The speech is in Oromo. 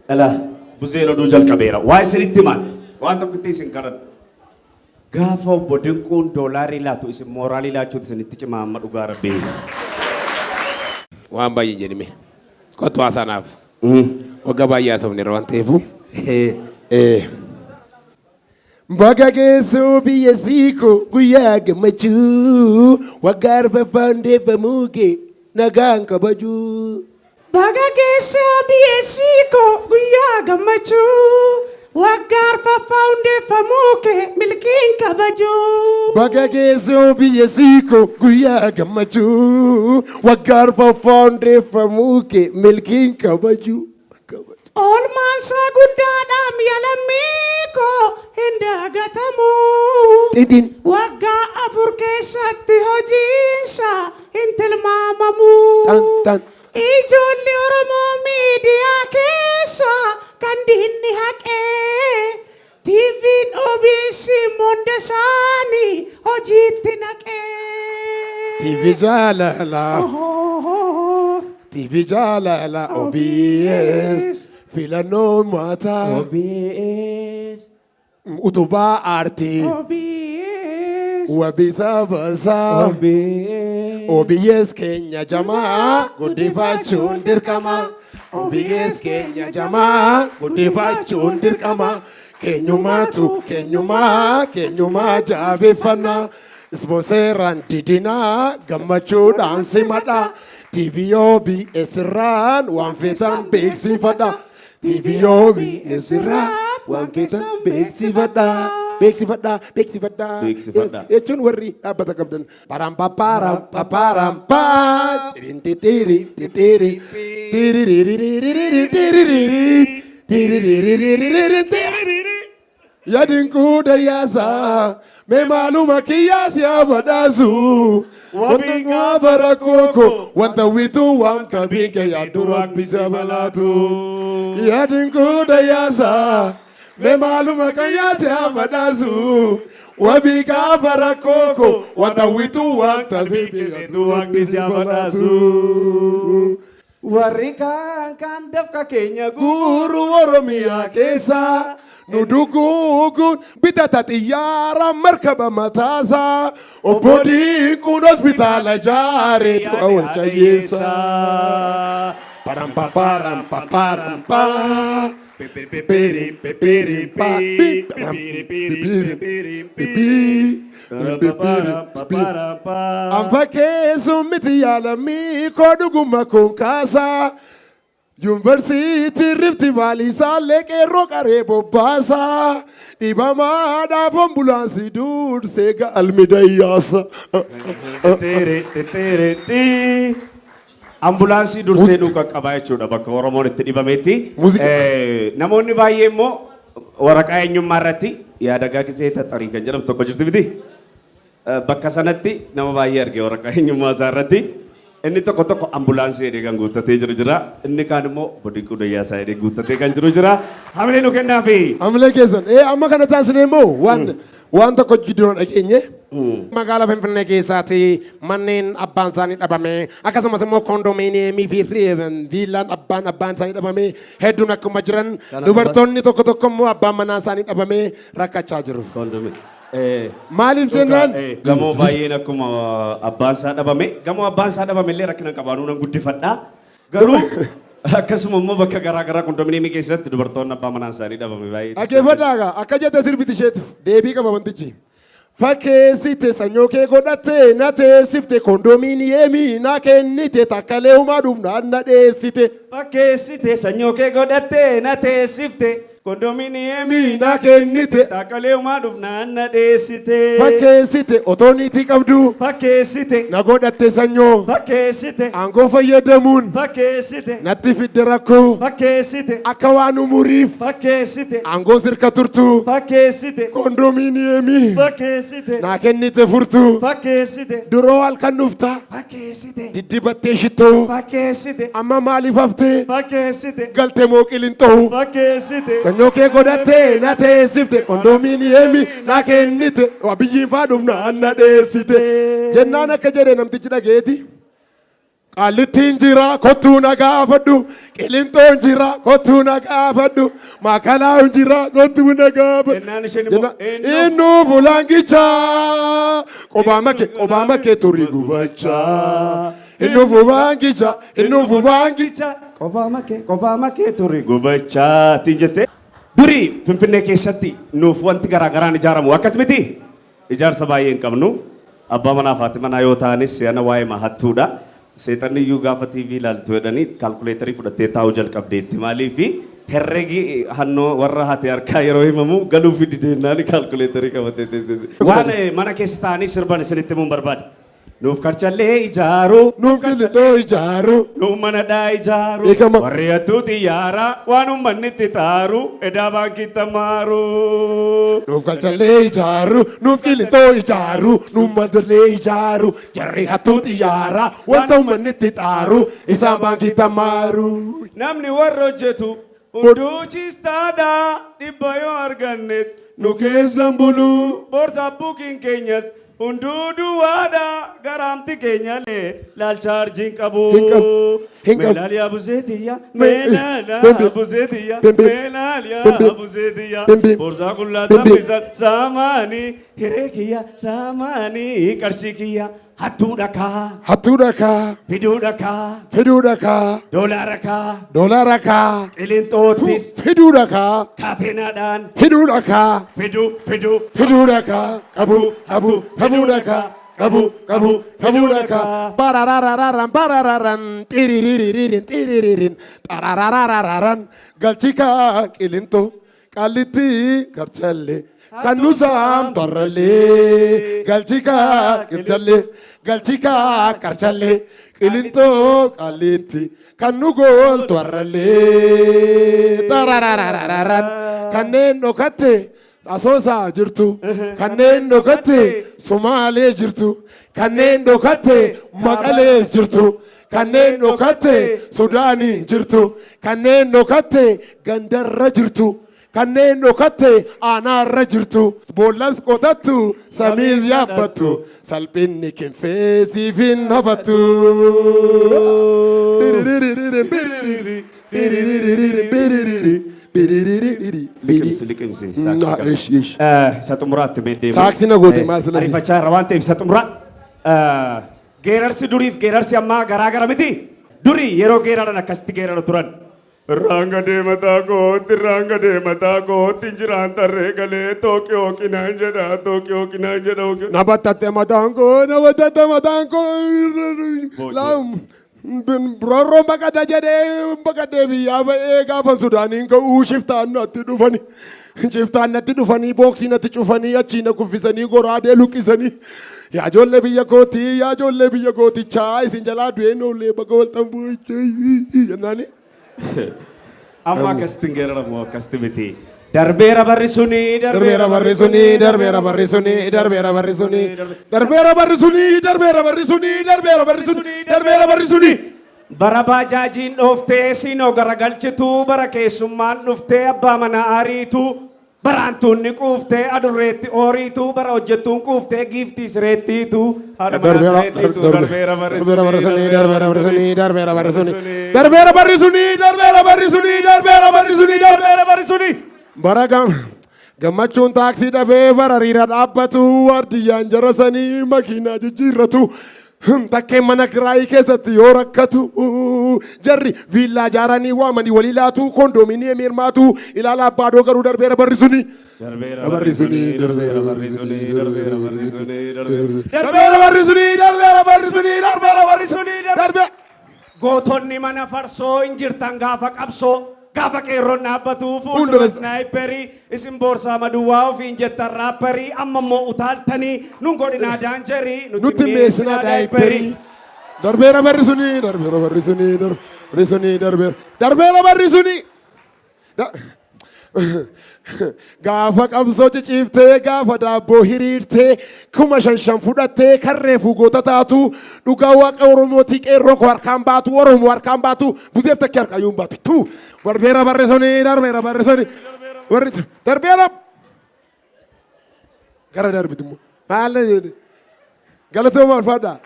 Dhala buzeen oduu jalqabeera. Waa isinitti himaan. Waan tokkotti isin kadhadha. Gaafa obbo Dinquun doolaarii laatu isin mooraalii laachuutu isinitti cimaa amma dhugaa rabbii. Waan baay'ee hin jedhime. Kottu haasaa naaf. Waggaa baay'ee haasofneerra waan ta'eefu. Eh. Baga geessuu biyya siikoo guyyaa gammachuu waggaa arfaffaa hundeeffamuu kee nagaan kabajuu. Baga geessee OBS koo guyyaa gammachuu waggaa arfaffaa hundeeffamuu kee milkiin kabajuu. Baga geessuu biyya siikoo guyyaa gammachuu waggaa arfaffaa hundeeffamuu kee milkiin kabajuu. Oolmaansaa guddaadhaam ya lammii koo hin dagatamu. Xixiin. Waggaa 4 keessatti hojiinsaa hin tilmaamamu. Tan tan. Ijoolli Oromoo miidiyaa keessa kan diinni haqee TVn OBS immoo hunda isaanii hojiitti naqee. TV jaalala. TV jaalala OBS filannoo uummataa. OBS. Utubaa aartii. OBS. Wabii sabasaa. OBS. OBS keenya jamaa guddifachuun dirqama. OBS keenya jamaa guddifachuun dirqama. Keenyumaatu keenyumaa keenyumaa jabeeffanna. Ispoonseeraan didinaa gammachuudhaan simadha. TV OBS irraan waan feetan beeksifadha. TV OBS irraa waan feetan beeksifadha. Beeksifadha, beeksifadha. Beeksifadha. Jechuun warri dhaabbata qabdan. Param paparam paparam pa. Tirin titiri titiri. Tiririririri tiririri. Tiririririri tiriri. Yadin kuda yaasa. Mee maaluma kiyyaas yaa badhaasu. Wanta gaafa rakkoo koo wanta wituu wanta biike yaaddu rabbi sabalaatu. Yadin kuda yaasa. Mee maaluma kiyyaas yaa badhaasu. Wabii gaafa rakkoo koo wanta wituu wanta biike yaaddu rabbi sabalaatu. Warri kaan kaan dafqa keenya guuru Oromiyaa keessa nu duguuguun bitata xiyyaara markaba mataasaa obbo Dinquun hospitaala jaaree du'a wal cayyeessa. Param pa param pa param pa. Pipiri pipiri pa pipiri pipi pipiri pipi. Anfa keessum miti yaalamii koo dhuguma kun kaasaa. Yuunivarsiitii Rifti Vaalii isaallee qeerroo qaree bobbaasaa. Dhibamaadhaaf ambulaansii dursee ga'almi dayyaasa. Ambulaansii dursee nu qaqqabaa jechuudha bakka Oromoon itti dhibametti. Muuziqaa. Namoonni baay'ee immoo waraqaa eenyummaa irratti yaadagaa gisee taxarii kan jedhamtu tokko jirti miti. Bakka sanatti nama baay'ee arge waraqaa eenyummaa isaa irratti. Inni tokko tokko ambulaansii jedhee kan guuttatee jiru jira. Inni kaan immoo Bodinquu Dayyaasaa jedhee guuttatee kan jiru jira. Hamilee nu kennaafi. Hamilee keessan. Amma kana taasisnee immoo waan waan tokko gidduu dhageenye. Magaalaa Finfinnee keessaatti manneen abbaan isaanii dhabame akkasumas immoo koondoominiyeemii fi viillaan abbaan abbaan isaanii dhabame hedduun akkuma jiran dubartoonni tokko tokko immoo abbaan manaa isaanii dhabame rakkachaa jiru. Koondoomii. Maaliif jennaan? Gamoo baay'een akkuma abbaan isaa dhabame gamoo abbaan isaa dhabame illee rakkina qabaanuu nan guddifadha. Garuu akkasuma immoo bakka garaa garaa kondominiyeemii keessatti dubartoonni abbaa manaa isaanii dhabame baay'ee. Dhaggeeffadhaa akka jette sirbiti isheetu deebii qaba wantichi. Fakkeessite sanyoo kee godhatte na teessifte kondominiyeemii na kennite takkalee humaa dhufnaan na dheessite. Fakkeessite sanyoo kee godhatte na teessifte kondominiyeemii Na kennite. takkalee humaa dhufnaan na dheessite. Fakkeessite otoo niitii qabdu Fakkeessite. na godhatte sanyoo Fakkeessite. aangoo fayyadamuun Fakkeessite. natti fidde rakkoo Fakkeessite. akka waan umuriif Fakkeessite. aangoo sirka turtu Fakkeessite. kondominiyeemii Fakkeessite. naa kennite furtuu Fakkeessite. duroo halkan dhufta Fakkeessite. diddibattee shittoo Fakkeessite. amma maaliif haftee Fakkeessite. galte moo qilinxoo Fakkeessite. sanyoo kee godhattee na teessifte kondominiyeemii na kennite biyyiin faa dhufnaan na dheessite jennaan akka jedhe namtichi dhageeti. Qaallittiin jira, kottuu na gaafadhu. Qilinxoon jira, kottuu na gaafadhu. Maakalaa'uun jira, kottuu na gaafadhu. Jennaan isheen immoo, Innu fulaangichaa qobaa makee turii gubachaa. Innu fulaangichaa, innu fulaangichaa. Qophaa makee turre gubachaatiin jette. Durii Finfinnee keessatti nuuf wanti garaa garaan ijaaramu akkas miti. Ijaarsa baay'ee hin qabnu. Abbaa manaa fi haati manaa yoo ta'anis si'ana waa'ee hattuudha. Seexanni iyyuu gaafa TV ilaaltu jedhanii kaalkuleetarii fudhattee taa'uu jalqabdeetti. Maaliifi herregi hannoo warra hate harkaa yeroo himamu galuu fi dideennaan kaalkuleetarii qabattee teessise. Waan mana keessa taa'anii sirban isinitti himuun barbaada. Nuuf karchallee ijaaru. Nuuf qilixoo ijaaru. Nuuf mana dhaa ijaaru. Beekama. Warri hattuu xiyyaaraa waan uummanni itti xaaru edaa baankii tamaaru. Nuuf galchallee ijaaru, nuuf qilixoo ijaaru, nuuf madallee ijaaru, jarri hattuu xiyyaaraa, wanta uummanni itti xaaru, isaan baankii tamaaru. Namni warra hojjetu hunduu chiistaadha, 100 yoo argannes nu keessan bulu. Boorsaa buukiin keenyas hunduu duwwaadha, garaamti keenyallee laal chaarjiin qabu. Hin qabu. Hin qabu. Meelaaliyaa buzeetiyya meelaaliyaa Bimbi. buzeetiyya Bimbi. meelaaliyaa Bimbi. buzeetiyya Bimbi. boorsaa qullaa Bimbi. tambisan saamaanii hiree kiyya saamaanii qarshii kiyya hattuudha kaa. Hattuudha kaa. Fiduudha kaa. Fiduudha kaa. Doolaara kaa. Doolaara kaa. Qilinxoottis. Fiduudha kaa. Kaateenaadhaan. Hidhuudha kaa. Fiduu fiduu. Fiduudha kaa. Qabu qabu qabuudha kaa. Qabu qabu qabuudha kaa. Barararararan barararan xiriririririn xiriririn xarararararan galchi kaa qilinxoo qallitti karchallee kan nu saamtarrallee galchi kaa qirchallee galchi kaa karchallee qilinxoo qallitti kan nu gooltu harrallee xarararararan kanneen dhokatte Asoosaa jirtu, kanneen dhokatte Sumaalee jirtu, kanneen dhokatte Maqalee jirtu, kanneen dhokatte Sudaanii jirtu, kanneen dhokatte gandarra jirtu, kanneen dhokatte aanaarra jirtu, boollas qotattu, samiis yaabbattu, salphinni kinfee siif hin hafattu. Liqimsi liqimsi. Ish ish. Isa xumuraatti mee deemu. Saaksii na goote maal sila si? Ariifachaa irra waan ta'eef isa xumuraa. Geerarsi duriif geerarsi ammaa garaa gara miti. Durii yeroo geeraran akkasitti geeraru turan. Irraan gadee mataa kootti, irraan gadee mataa kootti, injiraan tarree galee Tookiyoo qinaan jedha, Tookiyoo qinaan jedha. Na battatte mataan koo, na battatte mataan koo. Laam roorroon baqadha jedhee baqadhee biyyaa ba'ee gaafa Sudaaniin ka'uu shiftaan natti dhufanii. Shiftaan natti dhufanii, booksii natti cufanii, achii na kuffisanii, goraadee luqqisanii. Yaa ijoollee biyya kootii, yaa ijoollee biyya kootichaa, isin jalaa du'een oollee baga walxan bu'ee jennaani. Amma akkasitti hin geeraramu, akkasitti miti. Darbeera barri suni. Darbeera barri suni, darbeera barri suni, darbeera barri suni, darbeera barri suni, darbeera barri suni, darbeera barri suni, darbeera barri suni. Bara baajaajiin dhooftee siinoo garagalchitu, bara keessummaan dhuftee abbaa mana ariitu, bara hantuunni quuftee adurreetti ooriitu, bara hojjettuun quuftee giiftii sireettiitu, haadha manaa sireettiitu, darbeera barri Darbeera barri suni, suni, darbeera barri suni, darbeera barri suni, darbeera barri suni, darbeera barri suni, darbeera barri suni, darbeera. Darbeera barri suni. Bara gammachuun taaksii dhabee bara riira dhaabbatu, waardiyyaan jarasanii makiinaa jijjiirratu. Takkeen mana kiraayii keessatti yoo rakkatu, jarri viillaa ijaaranii waamanii walii laatu, koondoominiyeemii hirmaatu, ilaala abbaadoo garuu darbeera barri suni. Darbeera Barri suni, darbeera barri suni, darbeera barri suni, darbeera Darbeera barri suni, darbeera barri suni, darbeera barri suni, darbe. Gootonni mana farsoo hin jirtan gaafa qabsoo, gaafa qeerroon dhaabbatu fuuldura Fuuldura sniperii isin boorsaa maduwwaa ofiin jettan rapperii, amma immoo utaaltanii nun godhinaa dangerii. Nutti meessinaa diaperii. Darbeera barri suni, darbeera barri suni, barri suni, darbeera. Darbeera barri suni. Gaafa qabsoo ciciiftee, gaafa daabboo hiriirtee, 5,000 5 fudhattee karree fuugoota taatu, dhugaa waaqa Oromootii qeerroo koo harkaan baatu, Oromoo harkaan baatu, buzeef takkee harkaan yuun baatu. Tu darbeera barri suni, darbeera barri suni, barri darbeera. Gara darbitu immoo maal galatooma, ulfaadhaa.